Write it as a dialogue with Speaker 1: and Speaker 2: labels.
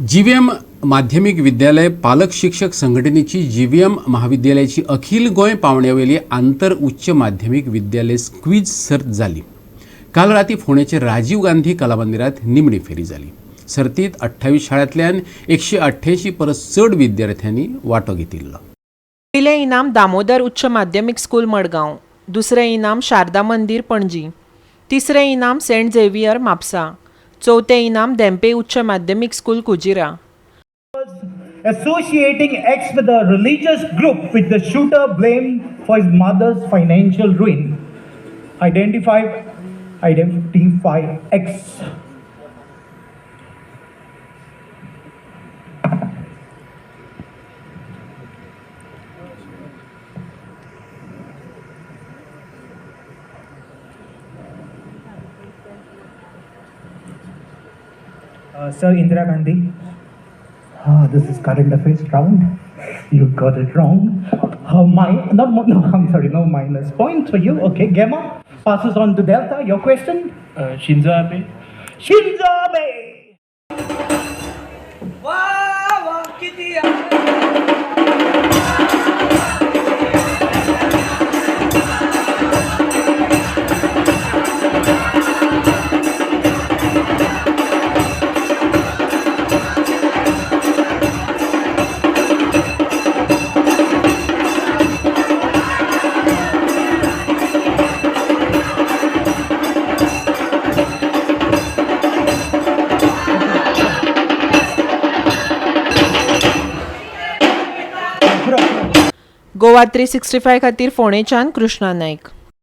Speaker 1: GVM माध्यमीक विद्यालय पालक शिक्षक संघटनेची जीव्हीएम महाविद्यालयाची अखिल गोंय पावंड्यावेली आंतर उच्च माध्यमीक विद्यालय क्वीज सर्त जाली. काल राती फोंडेचे राजीव गांधी कला मंदिरात निमणी फेरी जाली. सर्तीत 28 शाळांतल्यान 188 परस चड विद्यार्थ्यांनी वांटो घेतिल्लो.
Speaker 2: पयलें इनाम दामोदर उच्च माध्यमीक स्कूल मडगांव, दुसरें इनाम शारदा मंदीर पणजी, तिसरें इनाम सेंट झेवियर म्हापसा, चवथें इनाम धेंपे उच्च माध्यमीक school Kujira.
Speaker 3: Associating X with a religious group which the shooter blamed for his mother's financial ruin. Identify X.
Speaker 4: Sir, Indira Gandhi.
Speaker 3: Ah, this is current affairs round. You got it wrong. My, no, no, I'm sorry, no minus point for you. Okay, Gamma passes on to Delta. Your question?
Speaker 5: Shinzo Abe.
Speaker 3: Shinzo Abe.
Speaker 6: वा वा किती
Speaker 2: गोवा 365 खातीर फोंडेच्यान कृष्णा नायक.